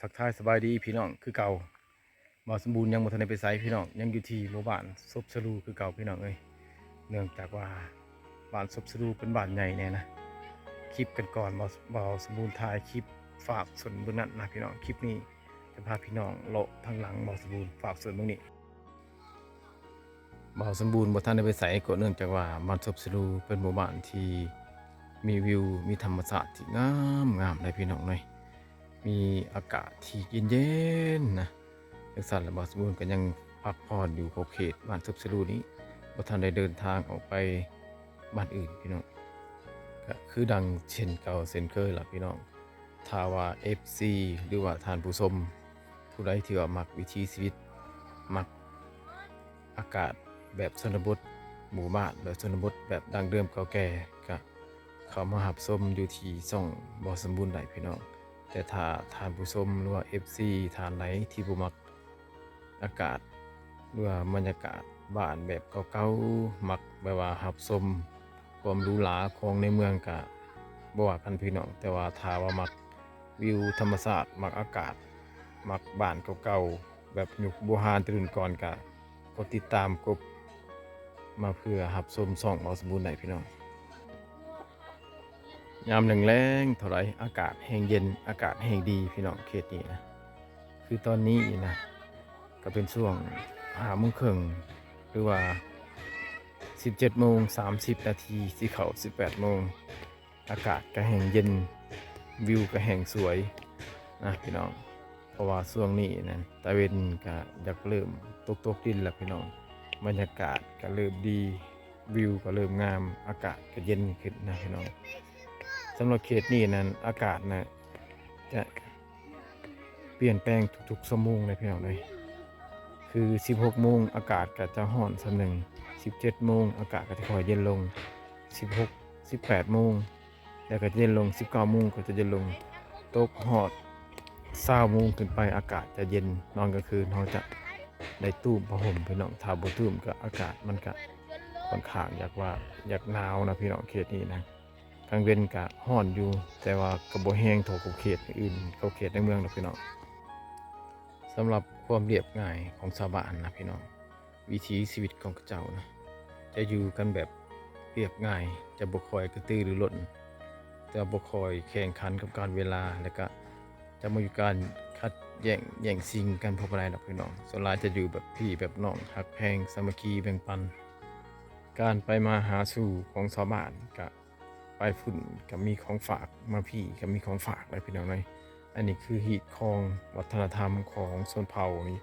ທັກທາຍສະບາຍດີພີ່ນ້ອງຄືເກົ່າ. ບ່າວສົມບູນຍັງບໍ່ທັນໄດ້ໄປໃສພີ່ນ້ອງ, ຍັງຢູ່ທີ່ໝູ່ບ້ານສົບສະລູຄືເກົ່າພີ່ນ້ອງເອີຍ. ເນື່ອງຈາກວ່າບ້ານສົບສະລູເປັນບ້ານໃຫຍ່ແດ່ນະ. ຄລິບກັນກ່ອນ ບ່າວ ບ່າວສົມບູນຖ່າຍຄລິບຟາກສົນເບື້ອງນັ້ນນະພີ່ນ້ອງ. ຄລິບນີ້ຈະພາພີ່ນ້ອງເລາະທາງຫຼັງບ່າວສົມບູນຟາກສົນເບື້ອງນີ້. ບ່າວສົມບູນບໍ່ທັນໄດ້ໄປໃສ ກໍເນື່ອງຈາກວ່າບ້ານສົບສະລູເປັນໝູ່ບ້ານທີ່ມີວິວ ມີທຳມະຊາດທີ່ງາມໆ ເດ້ພີ່ນ້ອງເອີຍ. ມີອາກາດທີ່ເຢັນໆ ນະ. ຈັ່ງຊັ້ນລະ ບ່າວສົມບູນກໍຍັງພັກຜ່ອນຢູ່ຂອບເຂດບ້ານສົບສະລູນີ້ ບໍ່ທັນໄດ້ເດີນທາງອອກໄປບ້ານອື່ນພີ່ນ້ອງ. ກໍຄືດັ່ງເຊັ່ນເກົ່າເຊັ່ນເຄີຍລະພີ່ນ້ອງ. ຖ້າວ່າເອັຟຊີ ຫຼືວ່າທ່ານຜູ້ຊົມຜູ້ໃດທີ່ວ່າມັກວິຖີຊີວິດ ມັກອາກາດແບບຊົນນະບົດ, ໝູ່ບ້ານແບບຊົນນະບົດ ແບບດັ້ງເດີມເກົ່າແກ່ ກະເຂົ້າມາຮັບຊົມຢູ່ທີ່ຊ່ອງບ່າວສົມບູນໄດ້ພີ່ນ້ອງ. ແຕ່ຖ້າທ່ານຜູ້ຊົມ ຫຼືວ່າເອັຟຊີ ທ່ານໃດທີ່ບໍ່ມັກ ອາກາດ ຫຼືວ່າບັນຍາກາດບ້ານແບບເກົ່າໆ, ມັກແບບວ່າຮັບຊົມຄວາມຫຼູຫຼາຂອງໃນເມືອງກະບໍ່ວ່າກັນພີ່ນ້ອງ. ແຕ່ວ່າຖ້າວ່າມັກວິວທຳມະຊາດ, ມັກອາກາດ, ມັກບ້ານເກົ່າໆ ແບບຍຸກບູຮານແຕ່ລຸ້ນກ່ອນ ກະກົດຕິດຕາມກົບມາເພື່ອຮັບຊົມຊ່ອງບ່າວສົມບູນໄດ້ພີ່ນ້ອງ. ຍາມແລງໆ ເທົ່າໃດ ອາກາດແຮ່ງເຢັນ ອາກາດແຮ່ງດີພີ່ນ້ອງ ເຂດນີ້ນະ. ຄືຕອນນີ້ນະ ກໍເປັນຊ່ວງຫ້າໂມງເຄິ່ງ ຫຼືວ່າສິບເຈັດໂມງສາມສິບນາທີ ຊິເຂົ້າສິບແປດໂມງ. ອາກາດກໍແຮ່ງເຢັນ ວິວກໍແຮ່ງສວຍນະພີ່ນ້ອງ. ເພາະວ່າຊ່ວງນີ້ນະ ຕາເວັນກໍຢາກເລີ່ມຕົກໆດິນແລ້ວພີ່ນ້ອງ. ບັນຍາກາດກໍເລີ່ມດີ ວິວກໍເລີ່ມງາມ ອາກາດກໍເຢັນຂຶ້ນນະພີ່ນ້ອງ. ສຳລັບເຂດນີ້ນັ້ນ ອາກາດນະຈະປ່ຽນແປງທຸກໆຊົ່ວໂມງເລີຍພີ່ນ້ອງເອີຍ. ຄືສິບຫົກໂມງ ອາກາດກໍຈະຮ້ອນສ່ຳໜຶ່ງ, ສິບເຈັດໂມງ ອາກາດກໍຈະຄ່ອຍເຢັນລົງ, ສິບຫົກ ສິບແປດໂມງ ແລ້ວກໍຈະເຢັນລົງ, ສິບເກົ້າໂມງກໍຈະເຢັນລົງ. ຕົກຮອດຊາວໂມງຂຶ້ນໄປ ອາກາດຈະເຢັນ, ນອນກາງຄືນເຮົາຈະໄດ້ຕູມຜ້າຫົ່ມພີ່ນ້ອງ. ຖ້າບໍ່ຕູມກໍອາກາດມັນກະຂ້ອນຂ້າງຢາກວ່າ ຢາກໜາວນະພີ່ນ້ອງ ເຂດນີ້ນະ. ກາງເວັນກະຮ້ອນຢູ່ ແຕ່ວ່າກໍບໍ່ແຮງເທົ່າຂອບເຂດອື່ນ ຂອບເຂດໃນເມືອງດອກພີ່ນ້ອງ. ສຳລັບຄວາມລຽບງ່າຍຂອງຊາວບ້ານນະພີ່ນ້ອງ, ວິຖີຊີວິດຂອງເຂົາເຈົ້ານະ ຈະຢູ່ກັນແບບລຽບງ່າຍ, ຈະບໍ່ຄ່ອຍກະຕືລືລົ້ນ, ຈະບໍ່ຄ່ອຍແຂ່ງຂັນກັບການເວລາ ແລະກະຈະບໍ່ມີການຂັດແຍ່ງແຍ່ງຊິງກັນພໍປານໃດດອກພີ່ນ້ອງ. ສ່ວນຫຼາຍຈະຢູ່ແບບພີ່ແບບນ້ອງ ຮັກແພງ ສາມັກຄີ ແບ່ງປັນ. ການໄປມາຫາສູ່ຂອງຊາວບ້ານກະ ໄປພຸ້ນກໍມີຂອງຝາກ, ມາພີ້ກໍມີຂອງຝາກແຫຼະພີ່ນ້ອງເອີຍ. ອັນນີ້ຄືຮີດຄອງວັດທະນະທຳຂອງຊົນເຜົ່ານີ້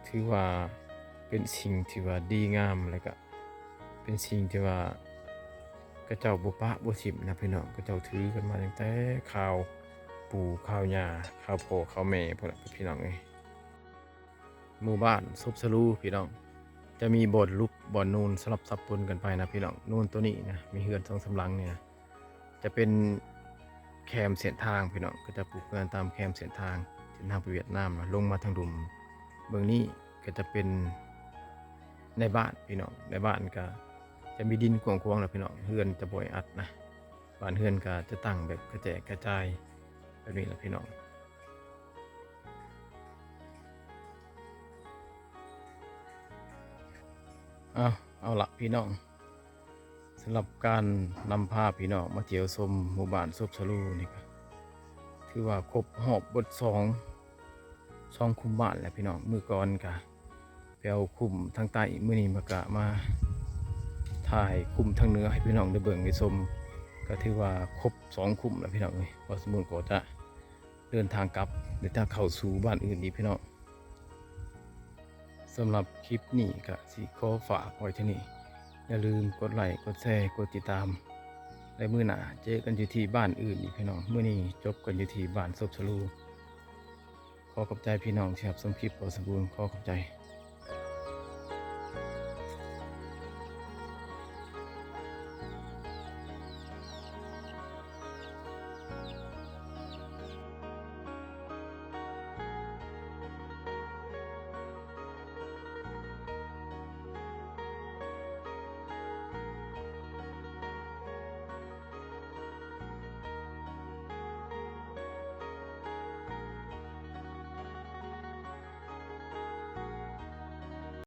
ຖືວ່າເປັນສິ່ງທີ່ວ່າດີງາມ ແລະກະເປັນສິ່ງທີ່ວ່າເຂົາເຈົ້າບໍ່ປະບໍ່ຖິ້ມນະພີ່ນ້ອງ. ເຂົາເຈົ້າຖືກັນມາຕັ້ງແຕ່ຄາວປູ່ຄາວຍ່າ ຄາວພໍ່ຄາວແມ່ພຸ້ນລະພີ່ນ້ອງເອີຍ. ໝູ່ບ້ານສົບສະລູພີ່ນ້ອງ ຈະມີບ່ອນຫຼຸບບ່ອນນູນສະຫຼັບສັບປົນກັນໄປນະພີ່ນ້ອງ. ນູນໂຕນີ້ນະ ມີເຮືອນສອງສາມຫຼັງນີ້ນະ ຈະເປັນແຄມເສັ້ນທາງພີ່ນ້ອງ, ເຂົາຈະປູກເຮືອນຕາມແຄມເສັ້ນທາງ ເສັ້ນທາງໄປຫວຽດນາມນະ. ລົງມາທາງລຸ່ມເບື້ອງນີ້ກໍຈະເປັນໃນບ້ານພີ່ນ້ອງ, ໃນບ້ານກໍຈະມີດິນກວ້າງຂວາງລະພີ່ນ້ອງ, ເຮືອນຈະບໍ່ແອອັດນະ, ບ້ານເຮືອນກໍຈະຕັ້ງແບບກະແຈກກະຈາຍແບບນີ້ລະພີ່ນ້ອງ. ເອົາ ເອົາລະພີ່ນ້ອງ, ສຳລັບການນຳພາພີ່ນ້ອງມາທ່ຽວຊົມໝູ່ບ້ານສົບສະລູນີ້ ກໍຖືວ່າຄົບຮອບເບິດສອງ ສອງຄຸ້ມບ້ານແຫຼະພີ່ນ້ອງ. ມື້ກ່ອນກະໄປເອົາຄຸ້ມທາງໃຕ້, ມື້ນີ້ມາ ກະມາຖ່າຍຄຸ້ມທາງເໜືອໃຫ້ພີ່ນ້ອງໄດ້ເບິ່ງໄດ້ຊົມ, ກໍຖືວ່າຄົບສອງຄຸ້ມແລ້ວພີ່ນ້ອງເອີຍ. ບ່າວສົມບູນກໍຈະ ເດີນທາງກັບ ແລະ ຈະເຂົ້າສູ່ບ້ານອື່ນອີກພີ່ນ້ອງ. ສຳລັບຄລິບນີ້ກະຊິຂໍຝາກໄວ້ເທົ່ານີ້, ຢ່າລືມກົດໄລ້ ກົດແຊ ກົດຕິດຕາມ ແລະ ມື້ໜ້າເຈີກັນຢູ່ທີ່ບ້ານອື່ນອີກພີ່ນ້ອງ. ມື້ນີ້ຈົບກັນຢູ່ທີ່ບ້ານສົບສະລູ. ຂໍຂອບໃຈພີ່ນ້ອງທີ່ຮັບຊົມຄລິບ ບ່າວສົມບູນ ຂໍຂອບໃຈ.